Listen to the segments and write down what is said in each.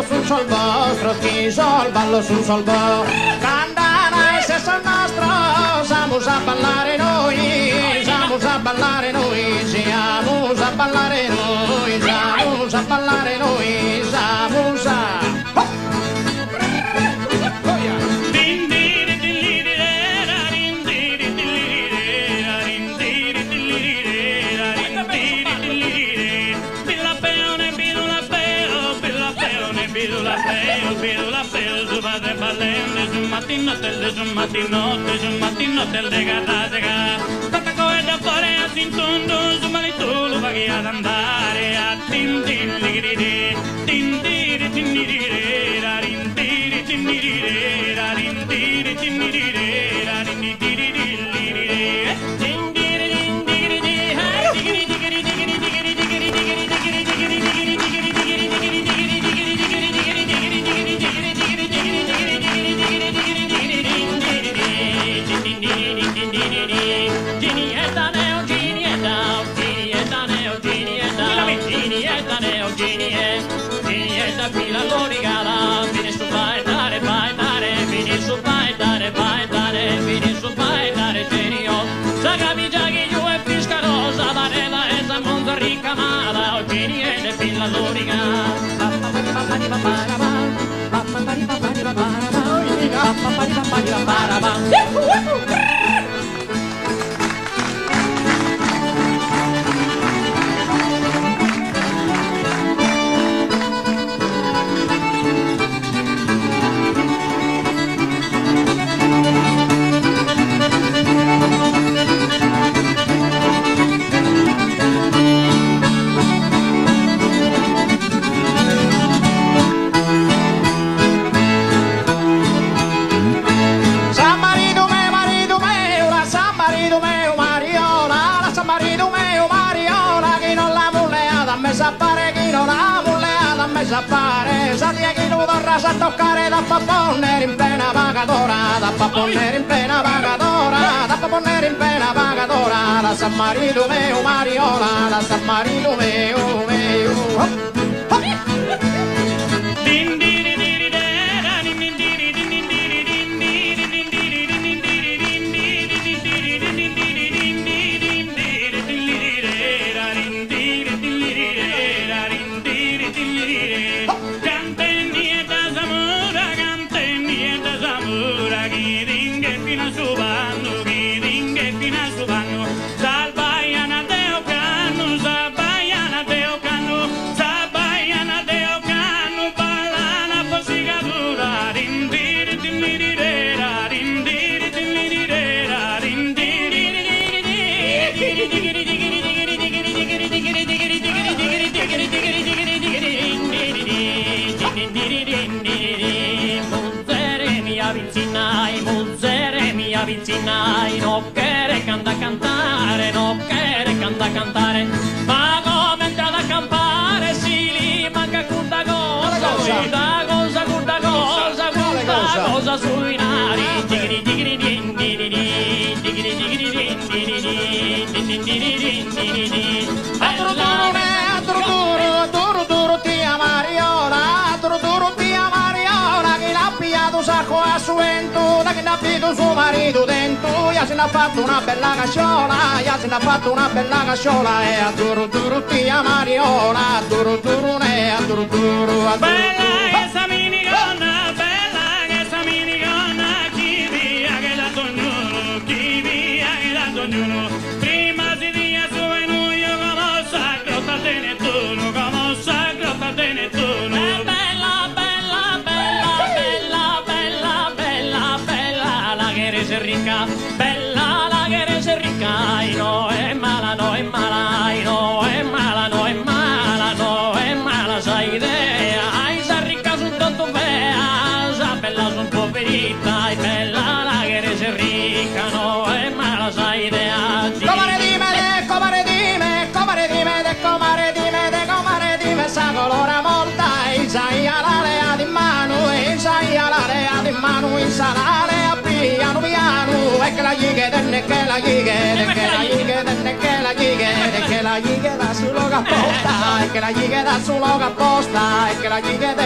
ballos sun sos bostros, chi sos ballos sun sos bostros. Cando an a esser sos nostros, amus a ballare nois, amus a ballare nois, amus a ballare nois, amus a ballare nois, amus a. Sa maridu meu, maridu meu, lassa maridu meu, Mariola, lassa maridu meu, Mariola, chi non l'amus leada a mes'a pare, chi non l'amus leada a mes'a pare, sa die chi lu torras a toccare t'apo a ponner in pena pagadora, t'apo a ponner in pena pagadora, t'apo a ponner in pena pagadora, lassa maridu meu, Mariola, lassa maridu meu, meu. A duru duru ne, a duru duru, a duru duru tia Mariola, a duru duru tia Mariola, chi l'at pijadu sa coa a su 'entu, da chi nd'at bidu su maridu tentu, ja si nd'at fatu una bella casciola, ja si nd'at fatu una bella casciola, e a duru duru tia Mariola, a duru duru ne, a duru duru, a duru Bella esa minigonna, bella esa minigonna, chi piaghet a dognunu, chi piaghet a dognunu. Prima s'idiat su 'enuju como sa grotta de Nettunu, como sa grotta de Nettunu. Bella, bella, bella, bella, bella, bella, bella, la cheres ricca, bella, la cheres ricca, no est mala, no est mala, no est mala, no est mala, no est mala sa idea, ai sas riccas sun totu feas, sas bellas sun poverittas, bella la cheres ricca, no est mala sa idea. Comare dime de, comare dime, comare dime de, comare dime de, comare dime sa colora morta, issa la leat in manu, issa la leat in manu, issa la leat pianu pianu, e che la jighet e che la jighet, e che la jighet e che la jighet, e che la jighet. a su logu aposta e che la gighet a su logu aposta e che la gighet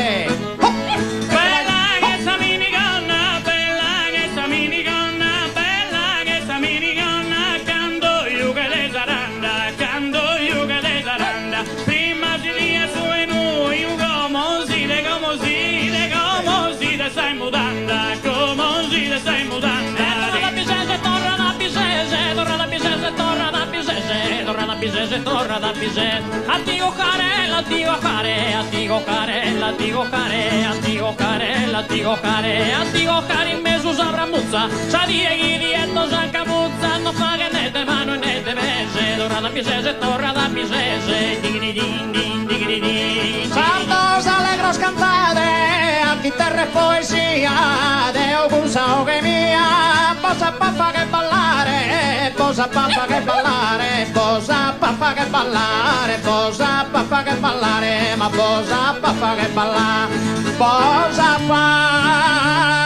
Bella che sa minigonna, bella che sa minigonna, bella che sa minigonna, cando giughet sa randa, cando giughet sa randa, prima si 'idiat su 'enuju, como s'idet, como s'idet, como s'idet sa mudanda, como s'idet sa mudanda. Torrada bi sese, torrada bi sese, torrada bi sese, torrada bi sese, torrada bi sese, torrada bi sese. Antigo jare, l'antigo jare, antigo jare, l'antigo jare, antigo jare, l'antigo jare, antigo jare in mesu sa bramutza, sa die chi ti 'etto s'anca mutza, no faghet né de manu e né de pese, torrada bi sese, torrada bi sese, digiri din din digiri din. Sardos allegros cantade a chiterra e poesia deo cun sa 'oghe mia bos ap'a fagher ballare bos ap'a fagher ballare bos ap'a fagher ballare bos ap'a fagher ballare ma bos ap'a fagher ballare bos ap'a.